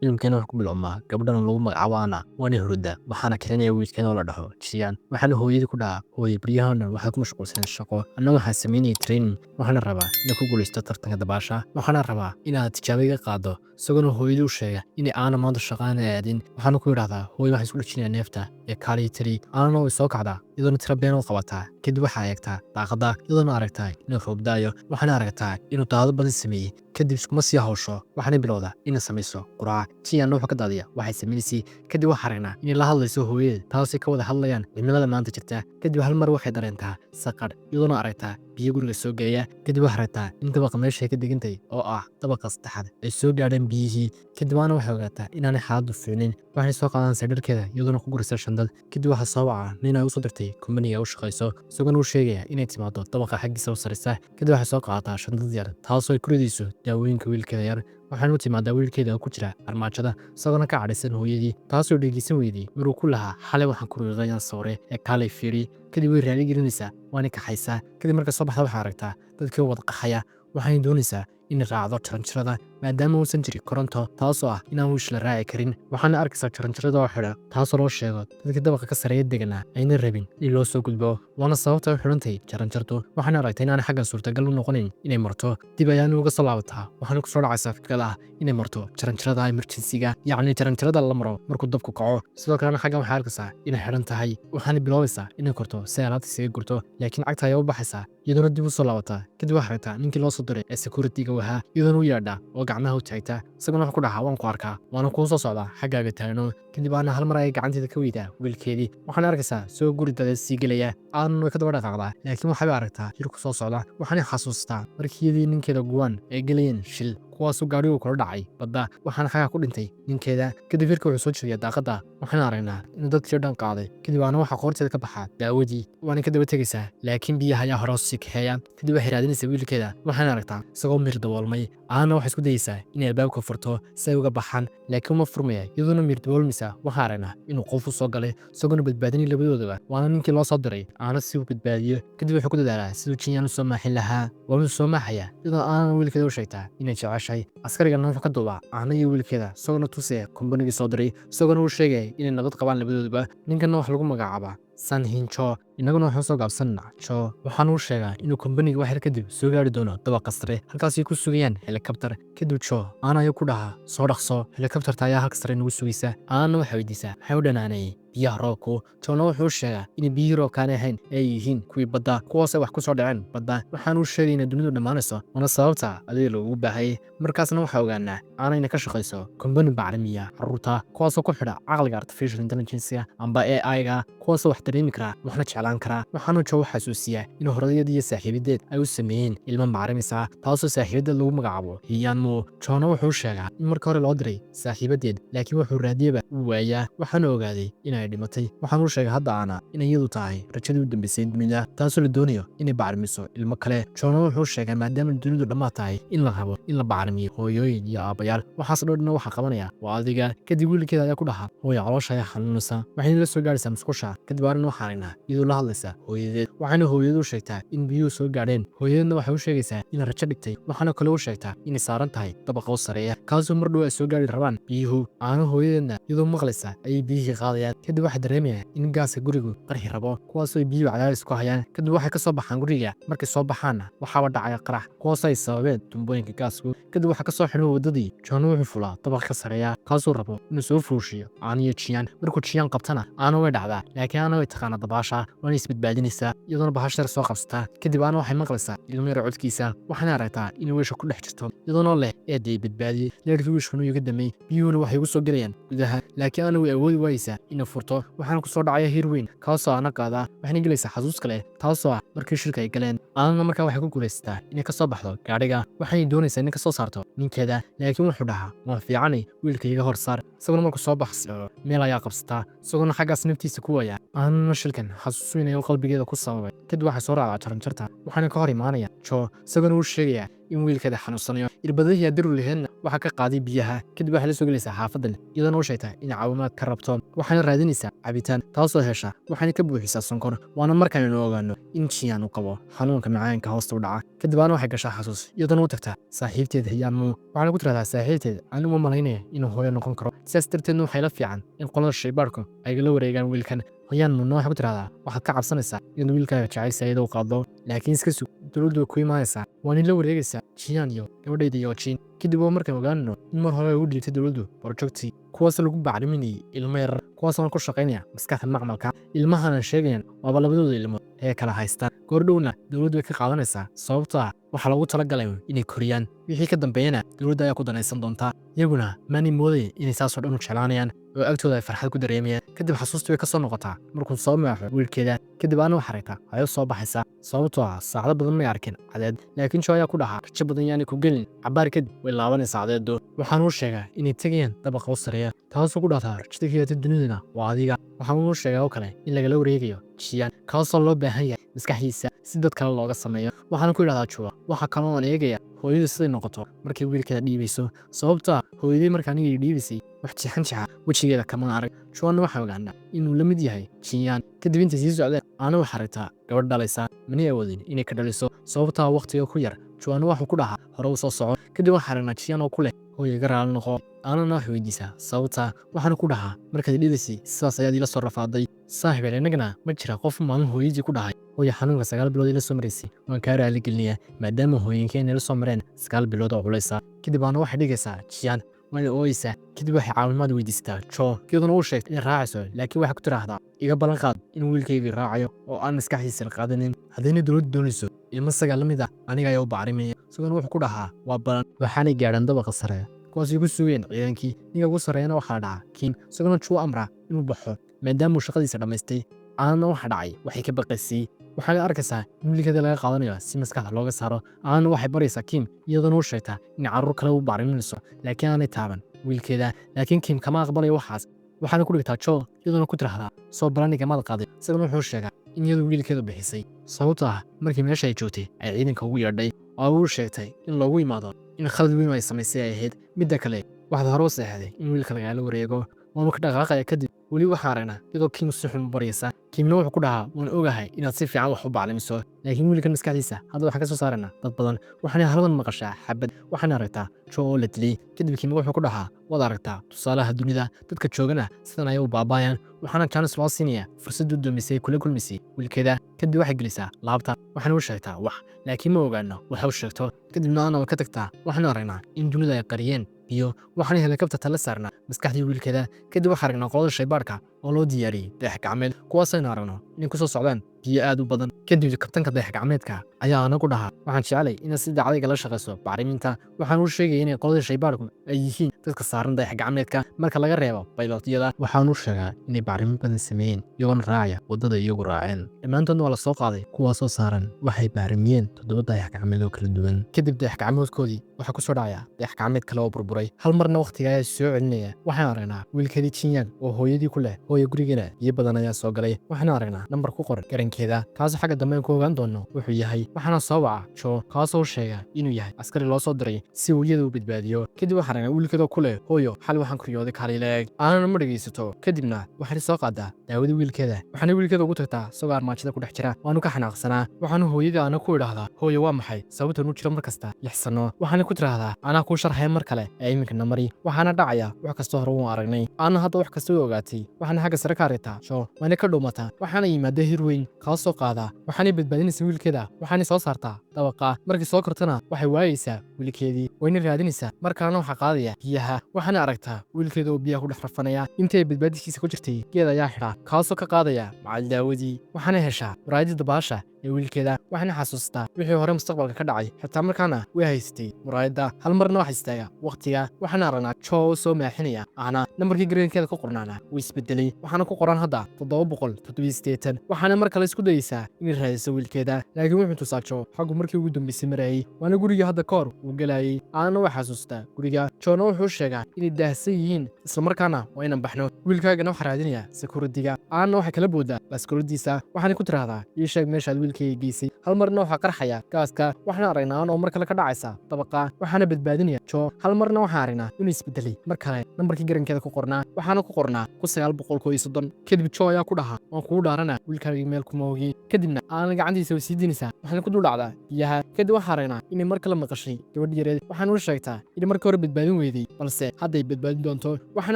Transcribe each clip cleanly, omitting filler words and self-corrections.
Filimkan wuxuu ku bilaabmaa gabadhan lagu magacaabo Anna, waana hurda. Waxaana kicinaya wiilkan oo la dhaho Jian. Waxaana hooyadii ku dhahaa, "Hooyo, baryahan dhan waxaad ku mashquulsan shaqo, anna waxaan sameynayay training. Waxaana rabaa inaan ku guuleysto tartanka dabaasha. Waxaana rabaa inaad tijaabo iga qaado." Isaguna hooyadii u sheega inay Aana maanta shaqaana aadin. Waxaana ku yidhahdaa, "Hooyo, waxaan isku dhejinayaa neefta ee kaalay tiri." Aanana way soo kacdaa, iyadoona tiro been u qabataa. Kadib waxaa eegtaa daaqadda, iyadoona aragtaa inuu roob daayo. Waxaana aragtaa inuu daadad badan sameeyey. Kadib iskuma sii hawsho, waxaana bilowdaa inay samayso quraac. Jianna wuxuu ka daadiya waxay samaysay. Kadib waxaa aragnaa inay la hadlayso hooyadeed, taasay ka wada hadlayaan cimilada maanta jirta. Kadib hal mar waxay dareentaa saqadh, iyadoona aragtaa biyo guriga soo gelaya. Kadib waxaa aragtaa in dabaqa meesha ay ka degantay, oo ah dabaqa saddexaad, ay soo gaadheen biyihii. Kadib aana waxay ogaataa inaanay xaaladdu fiicnayn. Waxay soo qaadanaysaa dharkeeda, iyadoona ku guraysa shandad. Kadib waxaa soo waca nin ay usoo dirtay kumbaniga u shaqayso, isagona u sheegaya inay timaado dabaqa xaggiisa u sarreysa. Kadib waxay soo qaadataa shandad yar, taasoo ay ku ridayso daawooyinka wiilkeeda yar. Waxaana u timaadaa wiilkeeda oo ku jira armaajada, isagoona ka cadhaysan hooyadii, taasoo dhegeysan weyday maruu ku lahaa, "Xalay waxaan ku riiqayaan sawre ee kaalay fiiri." Kadib way raali gelinaysaa, waana kaxaysaa. Kadib marka soo baxda, waxaa aragtaa dadkii wada qaxaya. Waxayna doonaysaa inay raacdo jaranjarada, maadaama uusan jirin koronto, taasoo ah inaan wiish la raaci karin. Waxaana arkaysaa jaranjarada oo xidhan, taasoo loo sheego dadka dabaqa ka sareeya deganaa ayna rabin in loo soo gudbo, waana sababta u xidhantay jaranjartu. Waxaana aragtay inaanay xaggan suurtagal u noqonayn inay marto. Dib ayaana uga soo laabataa, waxaana kusoo dhacaysaa fikrad ah inay marto jaranjarada emergency-ga, yacni jaranjarada la maro markuu dabku kaco. Sidoo kalena xaggan waxay arkaysaa inay xidhan tahay. Waxaana biloobaysaa inay korto si ay alaabta isaga gurto, laakiin cagta ayaa u baxaysaa, iyadoona dib u soo laabataa. Kadib waxay aragtaa ninkii loo soo diray ee security-ga wahaa, iyadoona u yeedhaa oo gacmaha u taagtaa. Isaguna wuxuu ku dhahaa, "Waan ku arkaa, waana kuu soo socdaa, xaggaaga taagno." Kadib aana hal mar ayay gacanteeda ka weydaa wiilkeedii. Waxaana arkaysaa soo guri dadeed sii gelaya. Aanan way ka daba dhaqaaqdaa, laakiin waxay aragtaa jir ku soo socda. Waxaanay xasuustaa markii ninkeeda Guwan ay gelayeen shil, kuwaasoo gaadhigu kula dhacay badda, waxaana xagaa ku dhintay ninkeeda. Kadib hirka wuxuu soo jeediyaa daaqadda, waxaana aragnaa inuu dadkii dhan qaaday. Kadib aana waxaa qoorteeda ka baxaa daawadii, waana ka daba tegaysaa, laakiin biyaha ayaa hore usii kaxeeya. Kadib waxay raadinaysaa wiilkeeda, waxaana aragtaa isagoo miir daboolmay. Aana waxay isku dayeysaa inay albaabka furto si ay uga baxaan, laakiin uma furmaya. Iyadoona miir daboolmaysa, waxaa aragnaa inuu qof u soo galay, isagoona badbaadinay labadoodaba, waana ninkii loo soo diray Aana si uu badbaadiyo. Kadib wuxuu ku dadaalaa siduu Jinyaan u soo maaxin lahaa, waanuu soo maaxaya, iyadoo Aanana wiilkeeda u sheegtaa inay jeceshahay. Askarigana wuxuu ka duubaa Aana iyo wiilkeeda, isagoona tusaya kombanigii soo diray, isagoona u sheegaya inay nabad qabaan labadooduba. Ninkanna wax lagu magacaabaa San Hinjo, innaguna waxaan soo gaabsanna Jo. Waxaana u sheegaa inuu kombaniga wax yar kadib soo gaari doono dabaqa sare, halkaasay ku sugayaan helikabtar. Kadib Jo Aana ayuu ku dhahaa, "Soo dhaqso, helikabtarta ayaa halka sare nagu sugaysa." Aanana waxay weydiisaa maxay u dhanaanayay biyaha roobku. Jona wuxuu sheegaa inay biyihii roobkaanay ahayn ee ay yihiin kuwii badda, kuwaasay wax ku soo dhaceen badda. Waxaanu sheegay inay dunidu dhammaanayso, waana sababta adiga loogu baahayay. Markaasna waxaa ogaanaa aanayna ka shaqayso kombani bacrimiya carruurta, kuwaasoo ku xidha caqliga artificial intelligence amba AI-ga, kuwaasoo wax dareemi karaa, waxna jeclaan karaa. Waxaanu Jo xasuusiyaa in horadayad iyo saaxiibadeed ay u sameeyeen ilmo bacrimisa, taasoo saaxiibadeed lagu magacaabo Hiyanmu. Jona wuxuu sheegaa in marka hore loo diray saaxiibadeed, laakiin wuxuu raadiyaba uu waayaa, waxaana ogaaday inay dhimatay. Waxaanu sheegay hadda Aana in iyadu tahay rajadii u dambeysay dunida, taasoo la doonayo inay bacrimiso ilmo kale. Jona wuxuu sheegay maadaama dunidu dhammaad tahay, in la rabo in la bacrimiyo hooyooyin iyo aabbayaal. Waxaas dhan waxaa qabanaya waa adiga. Kadib wiilkeeda ayaa ku dhaha, "Hooyo, caloosha ayaa xanuunaysa." Waxayna la soo gaadhaysaa musqusha. Kadib arrin waxaa aragnaa iyadoo la hadlaysa hooyadeed, waxaana hooyadu u sheegtaa in biyuhu soo gaadheen. Hooyadeedna waxay u sheegaysaa inay rajo dhigtay, waxaana kale u sheegtaa inay saaran tahay dabaqa u sareeya, kaasoo mar dhow ay soo gaari rabaan biyuhu. Aana hooyadeedna iyadoo maqlaysa ayay biyihii qaadayaan. Kadib waxay dareemayaan in gaaska gurigu qarxi rabo, kuwaasoo ay biyuhu cadaadis ku hayaan. Kadib waxay ka soo baxaan guriga. Markay soo baxaanna, waxaaba dhacaya qarax, kuwaasoo ay sababeen tumbooyinka gaasku. Kadib waxaa kasoo xidhan waddadii. John wuxuu fulaa dabaq ka sareeya, kaasuu rabo inuu soo fuushiyo Aana iyo Jiyaan. Markuu Jiyaan qabtana, Aana way dhacdaa, laakiin Aana way taqaana dabaasha, waana isbadbaadinaysaa, iyadoona bahasha yar soo qabsataa. Kadib Aana waxay maqlaysaa ilmo yar codkiisa, waxaana aragtaa inay wiisha ku dhex jirto, iyadoona leh, "Eeday, badbaadiyey." Leerkii wiishkuna iga damay, biyuhuna waxay ugu soo gelayaan gudaha, laakiin Aana way awoodi waayeysaa inay furto. Waxaana kusoo dhacaya hir weyn, kaasoo Aana qaadaa. Waxayna gelaysaa xasuus kale, taasoo ah markii shilka ay galeen. Aanana markaa waxay ku guulaysataa inay kasoo baxdo gaadhiga. Waxayna doonaysaa inay kasoo saarto ninkeeda, laakiin wuxuu dhahaa, "Waan fiicanay, wiilka iga hor saar." Isaguna markuu soo baxsado, meel ayaa qabsataa, isaguna xaggaas naftiisa ku waaya. Aanana shilkan xasuusinaya qalbigeeda ku sababay. Kadib waxay soo raacdaa jaranjarta, waxaana ka hor imaanaya Jo, isaguna uu sheegaya in wiilkeeda xanuunsanayo, irbadihii adiru laheedna waxaa ka qaaday biyaha. Kadib waxay la soo gelaysaa xaafadan, iyadoona u sheegtaa inay caawimaad ka rabto. Waxaana raadinaysaa cabitaan, taasoo hesha, waxaana ka buuxisaa sonkor. Waana markaaynu ogaano in Jiyan uu qabo xanuunka. Kalluunka macaanka hoosta u dhaca. Kadib Aana waxay gashaa xasuus, iyadana u tagtaa saaxiibteed Hiyaanmu. Waxaana ku tirahdaa saaxiibteed, anigu ma malaynaya inuu hooyo noqon karo, sidaas darteedna waxay la fiican in qolada shaybaarku ay gala wareegaan wiilkan. Hoyaan Munna waxay ku tirahdaa, waxaad ka cabsanaysaa inaad wiilkaaga jecaysa iyadoo qaado, laakiin iska sug, dowladdu way ku imaanaysaa, waa nin la wareegaysaa Jiyaan iyo gabadhayda Yoojin. Kadib waa markaan ogaanno in mar hore ay u dhiibtay dowladdu project-ii kuwaas lagu bacriminayay ilmo yarar, kuwaasoo ku shaqaynaya maskaxda macmalka. Ilmahanan sheegayan waaba labadooda ilmo ee kala haystaan. Goordhowna dowladdu way ka qaadanaysaa, sababtoo ah waxaa loogu talagalay inay koriyaan, wixii ka dambeeyana dowladda ayaa ku danaysan doontaa. Iyaguna maanay moodaya inay saasoo dhan u jeclaanayaan oo agtooda ay farxad ku dareemayaan. Kadib xasuustii way ka soo noqotaa markuu soo maaxo wiilkeeda. Kadib Aana wax aragtaa ayo soo baxaysa, sababtoo ah saacado badan may arkin cadeed, laakiin Jo ayaa ku dhahaa, rajo badan yaanay ku gelin, cabaar kadib way laabanaysaa cadeedu. Waxaan uu sheegaa inay tegayaan dabaqa u sareeya, taasoo ku dhahdaa, rajada kiyata duniduna waa adiga. Waxaan uu sheegaa oo kale in lagala wareegayo Jiyaan, kaasoo loo baahan yahay maskaxdiisa si dad kale looga sameeyo. Waxaana ku idhahdaa Juwa, waxa kaloo aan eegaya hooyadu siday noqoto markay wiilkeeda dhiibayso, sababtaa hooyadii marka aniga dhiibaysay wax jixan jixa wejigeeda kama arag. Juwanna waxaa ogaanaa inuu la mid yahay Jiyaan. Kadib intay sii socdeen, Aana wax aragtaa gabadh dhalaysa, manay awoodin inay ka dhaliso, sababtaa waqtiga ku yar. Juwanna waxuu ku dhahaa, hore u soo soco. Kadib waxaa aragnaa Jiyaan oo ku leh, hooyo, iga raali noqo. Aanana wax weydiisaa sababtaa, waxaana ku dhahaa, markaad dhidaysay sidaas ayaad ila soo rafaaday. Saaxiibeel, innagana ma jira qof maalin hooyadii ku dhahay, hooyo, xanuunka 9 bilood ila soo maraysay waan kaa raali gelinayaa, maadaama hooyinkeena ila soo mareen 9 bilood oo culaysa. Kadib Aana waxay dhigaysaa Jiyaan, waana ooyeysaa. Kadib waxay caawimaad weydiisataa Jo, iyaduna uu sheegtay inay raacayso, laakiin waxay ku tiraahdaa, iga ballan qaad in wiilkaygii raacayo oo aan maskaxdiisa la qaadanin, haddayna dowladdu doonayso ilmo isaga la mid ah, aniga ayaa u bacrimaya. Isaguna wuxuu ku dhahaa, waa balan. Waxaanay gaadhaan dabaqa sare, kuwaasay ku sugeen ciidankii. Ninka ugu sarreeyana waxaa la dhacaa Kim, isaguna Juu amra inuu baxo maadaama uu shaqadiisa dhammaystay. Aanna waxa dhacay waxay ka baqaysay, waxaana arkaysaa in wiilkeeda laga qaadanayo si maskaxda looga saaro. Aanna waxay baraysaa Kim, iyadoona u sheegtaa in carruur kale u bacriminayso, laakiin aanay taaban wiilkeeda. Laakiin Kim kama aqbalayo waxaas. Waxaana ku dhigtaa Jo, iyadoona ku tiraahdaa, soo balaniga maad qaaday. Isaguna wuxuu sheegaa in iyadu wiilkeedu bixisay, sababtoo ah markii meesha ay joogtay ay ciidanka ugu yeedhay oo uu sheegtay in loogu yimaado in khalad weyn ay samaysay ay ahayd. Midda kale, waxaad hore u seexday in wiilka lagala wareego, waanu ka dhaqaaqaya. Kadib weli waxaan aragnaa iyadoo Kim si xun u baryaysa. Kimna wuxuu ku dhahaa, waan ogahay inaad si fiican wax u baclimiso, laakiin wiilkan maskaxdiisa hadda waxaan ka soo saaraynaa dad badan. Waxaana halban maqashaa xabad, waxaana aragtaa Jo oo la dilay. Kadib Kim wuxuu ku dhahaa, waad aragtaa tusaalaha dunida, dadka joogana sidan ayay u baabaayaan. Waxaana chance loo siinayaa fursaddu doomisay kula kulmaysay wiilkeeda. Kadib waxay gelisaa laabta, waxaana u sheegtaa wax, laakiin ma ogaano waxa u sheegto. Kadibna Aana way ka tagtaa. Waxaanu aragnaa in dunida ay qariyeen biyo, waxaana helikabtar tala saarnaa maskaxdii wiilkeeda. Kadib waxaa aragnaa qolada shaybaarka oo loo diyaariyey dayax gacmeed, kuwaasaynu aragno inay kusoo socdaan biyo aad u badan. Kadib kabtanka dayax gacmeedka ayaa anagu dhahaa, waxaan jecelay inaad si dacdayga la shaqayso bacriminta. Waxaan u sheegaya inay qolada shaybaarku ay yihiin dadka saaran dayax gacmeedka marka laga reebo baylotiyada. Waxaan u sheegaa inay bacrimin badan sameeyeen, iyagoona raacaya waddada iyagu raaceen. Dhammaantoodna waa la soo qaaday, kuwaasoo saaran waxay bacrimiyeen toddoba dayax gacmeed oo kala duwan. Kadib dayax gacmeedkoodii waxaa kusoo dhacaya dayax gacmeed kale oo burburay. Hal marna wakhtiga ayaa soo celinaya. Waxaan aragnaa wiilkeedii Jinyang oo hooyadii ku leh, hooya, gurigana biyo badan ayaa soo galay. Waxaanu aragnaa nambar ku qoran garankeeda, kaasoo xagga dambe aan ku ogaan doono wuxuu yahay. Waxaana soo waca Jo, kaasoo sheega inuu yahay askari loo soo diray si uu iyada u badbaadiyo. Kadib waxaan aragnaa wiilkeedoo ku leh, hooyo, xal waxaan kuryooday kaalileeg. Aanana ma dhegaysato. Kadibna waxay soo qaadaa daawadii wiilkeeda, waxaana wiilkeeda ugu tagtaa isagoo armaajada ku dhex jira. Waanu ka xanaaqsanaa. Waxaanu hooyadii Aana ku idhaahdaa, hooyo, waa maxay sababtan u jiro mar kasta 6 sano? Waxaana ku tiraahdaa, anaa kuu sharxaya mar kale ee iminka namari. Waxaana dhacaya wax kastoo hore uun aragnay. Aana hadda wax kasta u ogaatay. Waxaana xagga sare ka aragtaa Jo, waana ka dhuumataa. Waxaana yimaada hir weyn kaasoo qaadaa. Waxaanay badbaadinaysaa wiilkeeda, waxaanay soo saartaa dabaqa. Markii soo kortana waxay waayeysaa wiilkeedii, wayna raadinaysaa. Mar kalena waxaa qaadaya biyaha. Waxaana aragtaa wiilkeeda oo biyaha ku dhex rafanaya. Intii ay badbaadiskiisa ku jirtay, geed ayaa xidha, kaasoo ka qaadaya macal daawadii. Waxaana heshaa muraayadii dabaasha ee wiilkeeda. Waxaana xasuustaa wixii hore mustaqbalka ka dhacay, xitaa markaana way haysatay muraayadda. Hal marna waxa istaaga waqtiga. Waxaana aragnaa Jo oo soo maaxinaya Aana. Nambarkii gareenkeeda ku qornaana wuu isbedelay, waxaana ku qoran hadda 787. Waxaana mar kale isku dayeysaa inay raadiso wiilkeeda, laakiin wuxuu tusaa Jo xaggu. Markii ugu dambeysay marayay, waana gurigii hadda ka hor uu galayay. Aanana way xasuustaa guriga. Joona wuxuu sheegaa inay daahsan yihiin, islamarkaana waa inaan baxno, wiilkaagana waxaa raadinayaa security-ga. Aanna waxay kala boodaa baaskooladiisa, waxaana ku tiraahdaa: "Ii sheeg meeshaad wiilkayga geysay." Hal marna waxaa qarxaya gaaska. Waxaan aragnaa Aan oo mar kale ka dhacaysa dabaqa, waxaana badbaadinaya Jo. Hal marna waxaan aragnaa inuu isbedelay mar kale nambarkii garankeeda ku qornaa, waxaana ku qornaa 1931. Kadib Jo ayaa ku dhahaa: "Waan kugu dhaarana, wiilkaagii meel kuma ogi." Kadibna Aanan gacantiisa way sii dinaysaa, waxaana ku dul dhacdaa biyaha. Kadib waxaan aragnaa inay mar kale maqashay gabadh yareed, waxaana u sheegtaa inay markii hore badbaadin weyday, balse hadday badbaadin doonto. Waxaan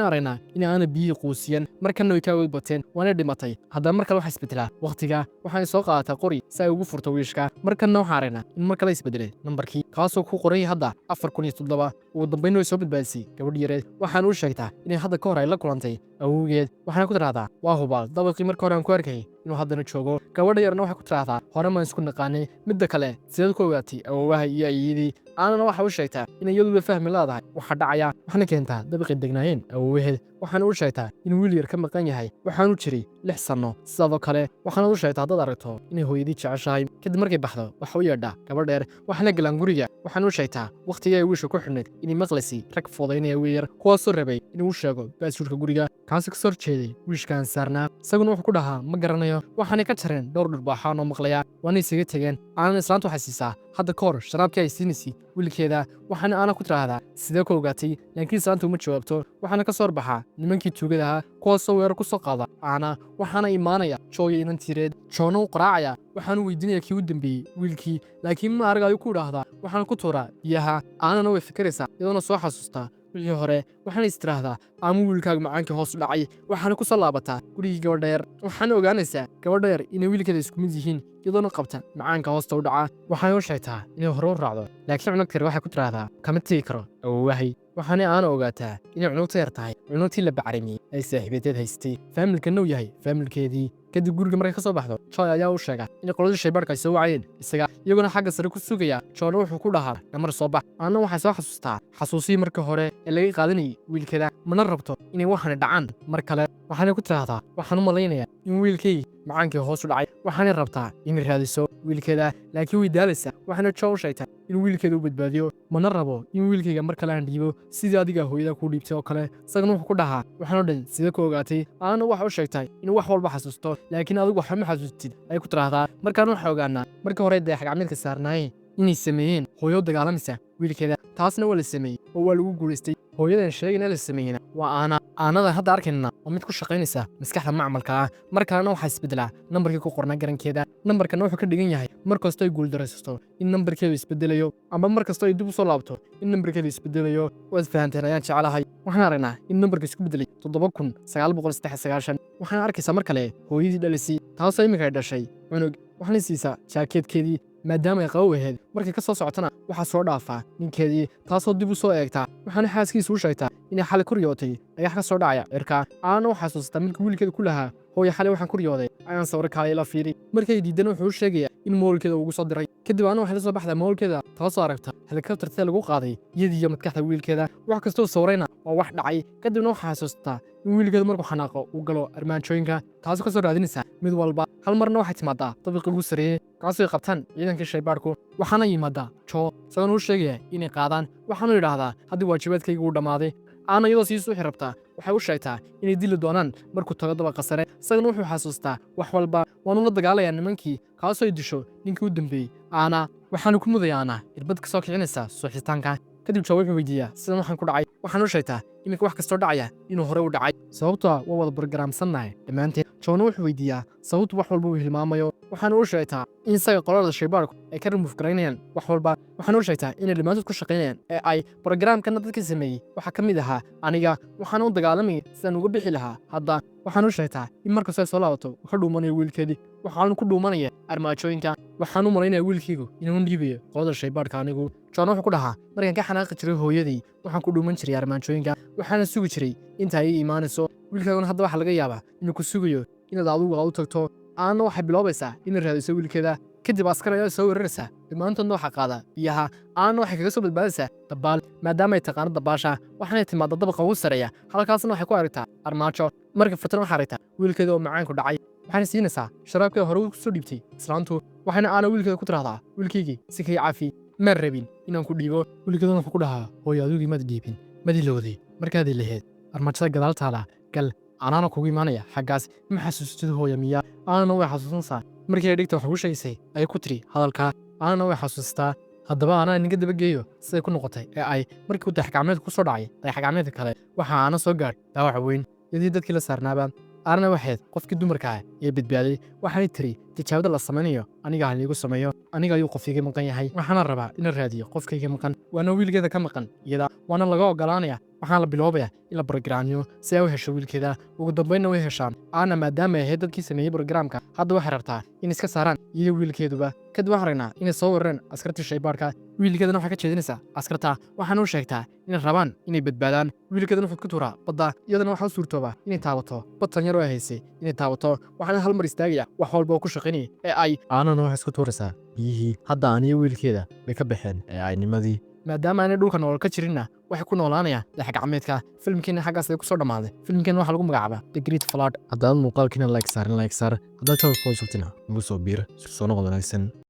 aragnaa in aana biyihii quusiyan, markanna way ka awood bateen, waana dhimatay. Haddaba mar kale waxaa isbedelaa wakhtiga, waxaana soo qaadataa qori si ay ugu furto wiishka. Markanna waxaan aragnaa in mar kale isbedelay nambarkii, kaasoo ku qoran yahay hadda 4007. Ugu dambayn way soo badbaadisay gabadh yareed, waxaana u sheegtaa inay hadda ka hor ay la kulantay awowgeed. Waxaana ku tidhahdaa: "Waa hubaal dabaqii marka hore aan ku arkayay inuu haddana joogo." Gabadha yarna waxay ku tidhahdaa: "Hore maan isku naqaanay? Midda kale, sideed ku ogaatay awowaha iyo ayidii?" Aanana waxa u sheegtaa in iyaduba fahmi leedahay waxa dhacaya, waxaana keentaa dabaqay degnaayeen awowaheed. Waxaana u sheegtaa in wiil yar ka maqan yahay, waxaanu jiray 6 sanno sidaadoo kale. Waxaana u sheegtaa haddaad aragto inay hooyadii jeceshahay. Kadib markay baxdo, waxa u yeedhaa gabadh dheer, waxaana galaan guriga. Waxaana u sheegtaa wakhtigii ay wiisha ku xidhnayd inay maqlaysay rag foodaynaya wiil yar, kuwaasoo rabay inuu u sheego password-ka guriga, kaasi kasoo horjeeday wiishkaan saarnaa. Isaguna wuxuu ku dhahaa: "Ma garanayo." Waxaanay ka jareen dhowr dhurbaaxaan oo maqlaya, waana isaga tegeen. Aanana islaanta waxay siisaa hadda ka hor sharaabkii ay siinaysay wiilkeeda. Waxaana Aana ku tidhaahdaa: "Sidee ku ogaatay?" Laakiin islaanta uma jawaabto. Waxaana ka soo horbaxaa nimankii tuugada ahaa, kuwaasoo weerar ku soo qaada Aana. Waxaana imaanaya Jooya inantiireed. Joona u qaraacaya, waxaanu weydiinaya kii u dambeeyey wiilkii, laakiin ma arag ayuu ku idhaahdaa. Waxaana ku tuuraa biyaha. Aanana way fikiraysaa, iyadoona soo xasuustaa wixii hore. Waxaana is tiraahdaa: "Ama wiilkaaga macaankii hoos u dhacay." Waxaana ku soo laabataa gurigii gabadha yar, waxaana ogaanaysaa gabadha yar inay wiilkeeda isku mid yihiin, iyadoona qabta macaanka hoosta u dhaca. Waxaana u sheegtaa inay hore u raacdo, laakiin cunugta yar waxay ku tiraahdaa: "Kama tegi karo awowahay." Waxaana Aana ogaataa inay cunugta yar tahay cunugtii la bacrimiyey ay saaxiibadeed haystay, family-kanna uu yahay family-keedii. Kadib guriga markay ka soo baxdo, Joy ayaa u sheega in qoladii shaybaadhka ay soo wacayeen isaga, iyaguna xagga sare ku sugaya. Joona wuxuu ku dhahaa: "Namar soo bax." Aana waxay soo xasuustaa xasuusihii markii hore ee laga qaadanayay wiilkeeda, mana rabto inay waxaani dhacaan mar kale. Waxaanay ku tiraahdaa: "Waxaan u malaynayaa in wiilkaygi macaankii hoos u dhacay." Waxaanay rabtaa inay raadiso wiilkeeda, laakiin way daalaysaa. Waxaana Jo u sheegtaa in wiilkeeda u badbaadiyo. "Mana rabo in wiilkayga mar kale aan dhiibo sidii adiga hooyada kuu dhiibtay oo kale." Isagana wuxuu ku dhahaa: "Waxaan oo dhan sida ku ogaatay?" Aana waxa u sheegtay inuu wax walba xasuusto, laakiin adigu waxba ma xasuustid, ay ku tiraahdaa. Markaan waxaa ogaanaa markii hore dayax gacmeedka saarnaayeen inay sameeyeen hooyo dagaalamaysa wiilkeeda. Taasna waa la sameeyey oo waa lagu guulaystay. Hooyadan sheegayna la sameeyena waa Aana. Aanada hadda arkaynana waa mid ku shaqaynaysa maskaxda macmalka ah. Mar kalena waxaa isbedelaa nambarkii ku qornaa garankeeda. Nambarkana wuxuu ka dhigan yahay mar kastoo ay guuldaraysato in nambarkeedu isbedelayo, ama mar kastoo ay dib u soo laabto in nambarkeedu isbedelayo. Waad fahanteen ayaan jecelahay. Waxaan aragnaa in nambarka isku bedelay 7993. Waxaan arkaysaa mar kale hooyadii dhalisay, taasoo iminka ay dhashay cunug. Waxaana siisaa jaakeedkeedii maadaama ay qabow ahayd. Markay ka soo socotana waxaa soo dhaafaa ninkeedii, taasoo dib u soo eegtaa. Waxaana xaaskiisa u sheegtaa inay xalay ku riyootay dhagax ka soo dhacaya cirka. Aana u xasuustaa markii wiilkeeda ku lahaa: "Hooyo, xalay waxaan ku riyooday ayaan sawir kaalay la fiiri." Markay diidan, wuxuu u sheegayaa in moolkeeda ugu soo diray. Kadib Aana waxay la soo baxdaa moolkeeda, taasoo aragta helikabtartee lagu qaaday iyadiiyo maskaxda wiilkeeda. Wax kastoo sawirayna waa wax dhacay. Kadibna waxaa xasuustaa in wiilkeeda markuu xanaaqo uu galo armaajooyinka, taasoo ka soo raadinaysa mid walba. Hal marna waxay timaadaa dabiqii ugu sarreeyey, kaasoo ay qabtaan ciidankii shaybaadhku. Waxaana yimaadaa Jo, isagoona u sheegaya inay qaadaan. Waxaanu yidhaahdaa: "Haddii waajibaadkayga uu dhammaaday." Aana iyadoo sii suuxi rabtaa waxay u sheegtaa inay dili doonaan markuu tago dabaqa sare. Isagana wuxuu xasuustaa wax walba, waanu la dagaalayaa nimankii, kaasoo ay disho ninkii u dambeeyey Aana. Waxaanu ku mudaya Aana irbad ka soo kicinaysa suuxitaanka. Kadib Jo wuxuu weydiiyaa sidan waxaan ku dhacay. Waxaan u sheegtaa iminka wax kastoo dhacaya inuu hore u dhacay, sababtoo ah waa wada program-sannahay dhammaanteed. Joona wuxuu weydiiyaa sababtu wax walba uu hilmaamayo. Waxaana u sheegtaa in isaga qolada shaybaarku ay ka remove garaynayaan wax walba. Waxaana u sheegtaa inay dhammaantood ku shaqaynayaan ee ay program-kana dadka sameeyey waxaa ka mid ahaa aniga, waxaana u dagaalamayay sidaan uga bixi lahaa hadda. Waxaan u sheegtaa in markastoo ay soo laabato uu ka dhuumanayo wiilkeedii, waxaanu ku dhuumanaya armaajooyinka. "Waxaan u malaynayaa wiilkaygu inuu dhiibayo qolada shaybaadhka anigu." John wuxuu ku dhahaa: "Markaan ka xanaaqi jiray hooyadii, waxaan ku dhuuman jiray armaajooyinka, waxaana sugi jiray inta ay ii imaanayso. Wiilkaaguna hadda waxaa laga yaabaa inuu ku sugayo inaad adigu aad u tagto." Aana waxay biloobaysaa inay raadiso wiilkeeda. Kadib askar ayaa soo weeraraysaa, dhammaantoodna waxaa qaada biyaha. Aana waxay kaga soo badbaadaysaa dabaal, maadaama ay taqaano dabaasha. Waxaanay timaadda dabaqa ugu sareeya, halkaasna waxay ku aragtaa armaajo. Marka furtana waxaa aragtaa wiilkeeda oo macaanku dhacay. Waxayna siinaysaa sharaabkeeda hore kusoo dhiibtay islaantu. Waxayna Aana wiilkeeda ku tiraahdaa, "Wiilkaygii, si kay cafi, maan rabin inaan ku dhiibo." Wiilkeedana wuxuu ku dhahaa, "Hooyo, adigii maad dhiibin, mad ilowday markaadii lahayd armaajada gadaal taala gal, anaana kugu imaanaya xaggaas? Ma xasuusatid, hooya, miya?" Aanana way xasuusanaysaa markii ay dhigta wax ugu sheegaysay ayay ku tiri hadalkaa. Aanana way xasuustaa. Haddaba aanaa inaga dabageeyo siday ku noqotay ee ay markii uu dayax gacmeedka ku soo dhacay dayax gacmeedka kale. Waxa aana soo gaadhay dhaawac weyn iyadii dadkii la saarnaaba. Aanana waxayd qofkii dumarka ah ee badbaaday. Waxaanay tiri, "Tijaabada la samaynayo aniga haliigu sameeyo. Aniga ayuu qof iga maqan yahay, waxaana rabaa inaan raadiyo qofkayga maqan." Waana wiilkeeda ka maqan iyada, waana laga ogolaanaya. Waxaana la biloobaya in la brograamiyo si ay u hesho wiilkeeda. Ugu dambeynna way heshaan Aana, maadaama ay ahayd dadkii sameeyey brograamka. Hadda waxay rabtaa in iska saaraan iyada wiilkeeduba. Kadib waxaan aragnaa inay soo weerareen askartii shaybaadhka. Wiilkeedana waxay ka jeedinaysaa askarta, waxaana u sheegtaa inay rabaan inay badbaadaan. Wiilkeedana wuxuu ku tuuraa badda. Iyadana waxaa u suurtoobaa inay taabato button yar oo ay haysay inay taabato. Waxaana hal mar istaagaya wax walba oo ku shaqaynaya ee ay. Aanana waxay isku tuuraysaa biyihii. Hadda aniyo wiilkeeda bay ka baxeen ee aynimadii. Maadaama aanay dhulka nolol ka jirinna, waxay ku noolaanayaan dayax gacmeedka. Filmkiina xaggaas ay kusoo dhammaaday. Filmkiina waxaa lagu magacaabaa The Great Flood. Haddaad muuqaalkiina like saarin, like saar. Haddaad channelka cusubtina, nagu soo biir. Isku soo noqod wanaagsan.